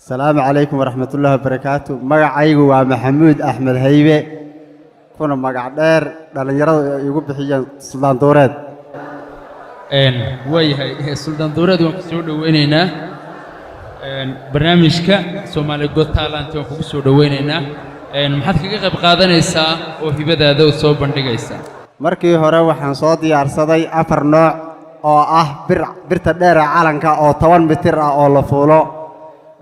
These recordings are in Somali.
Asalaamu calaykum waraxmatullaahi wabarakaatu. Magacaygu waa Maxamuud Axmed Haybe, kuna magac dheer dhallinyaradu ay igu bixiyeen Suldaan Duureed. Waayahay, Suldaan Duureed, waan ku soo dhoweynaynaa barnaamijka Soomaali Got Talent. Waan kugu soo dhoweynaynaa. Maxaad kaga qayb qaadanaysaa oo hibadaada u soo bandhigaysaa? Markii hore waxaan soo diyaarsaday afar nooc oo ah bir, birta dheera calanka oo 10 mitir ah oo la fuulo,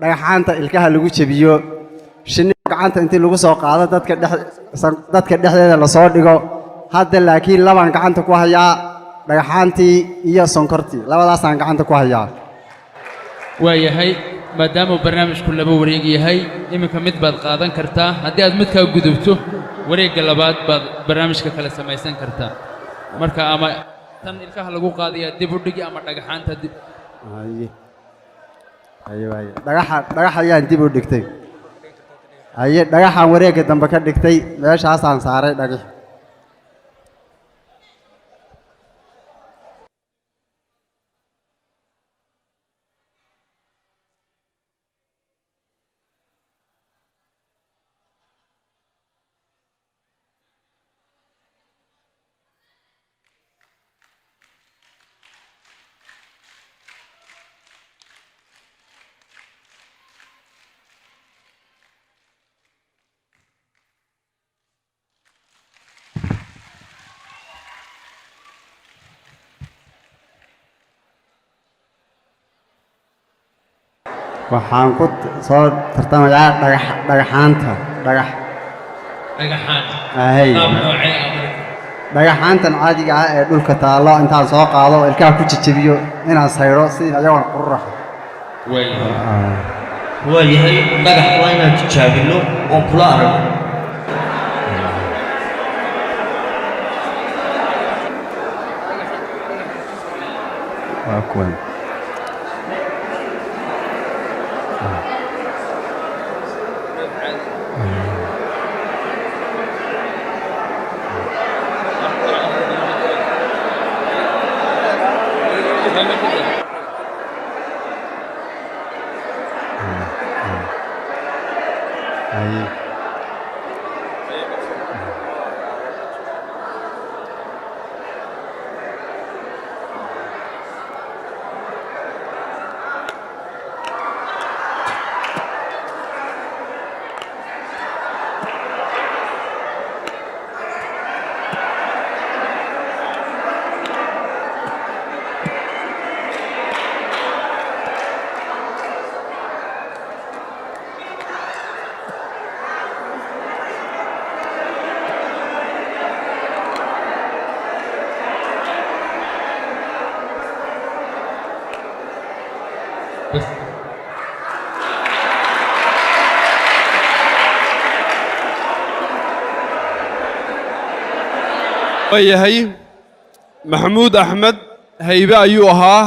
dhagaxaanta ilkaha lagu jebiyo, shinni gacanta intii lagu soo qaado dadka dhex dadka dhexdeeda lasoo dhigo. Hadda laakiin labaan gacanta ku hayaa, dhagaxaantii iyo sonkortii, labadaasaan gacanta ku hayaa. Waayahay, maadaama uu barnaamijku laba wareeg yahay, iminka mid baad qaadan kartaa. Haddii aad midkaa gudubto, wareegga labaad baad barnaamijka kale samaysan kartaa. Marka ama tan ilkaha lagu qaadayaa dib u dhigi ama dhagaxaanta dib. Haye haye, waaye dhagaxa, dhagax ayaan dib u dhigtay. Haye, dhagaxaan wareegga dambe ka dhigtay, meeshaasaan saaray dhagax. Waxaan ku soo tartamayaa dhagax, dhagaxaanta, dhagax. Dhagaxaan? Ahay. Qaab noocee ah marka? Dhagaxaantan caadiga ah ee dhulka taallo intaan soo qaado oo ilkaha ku jejebiyo inaan saydho sidii ayagoon qururaxa. Waayahay. Waayahay, dhagax waa inaan tijaabino oon kula aragno. Waa kuwan. Haye. Bas. Waayahay, Maxamuud Axmed Haybe ayuu ahaa.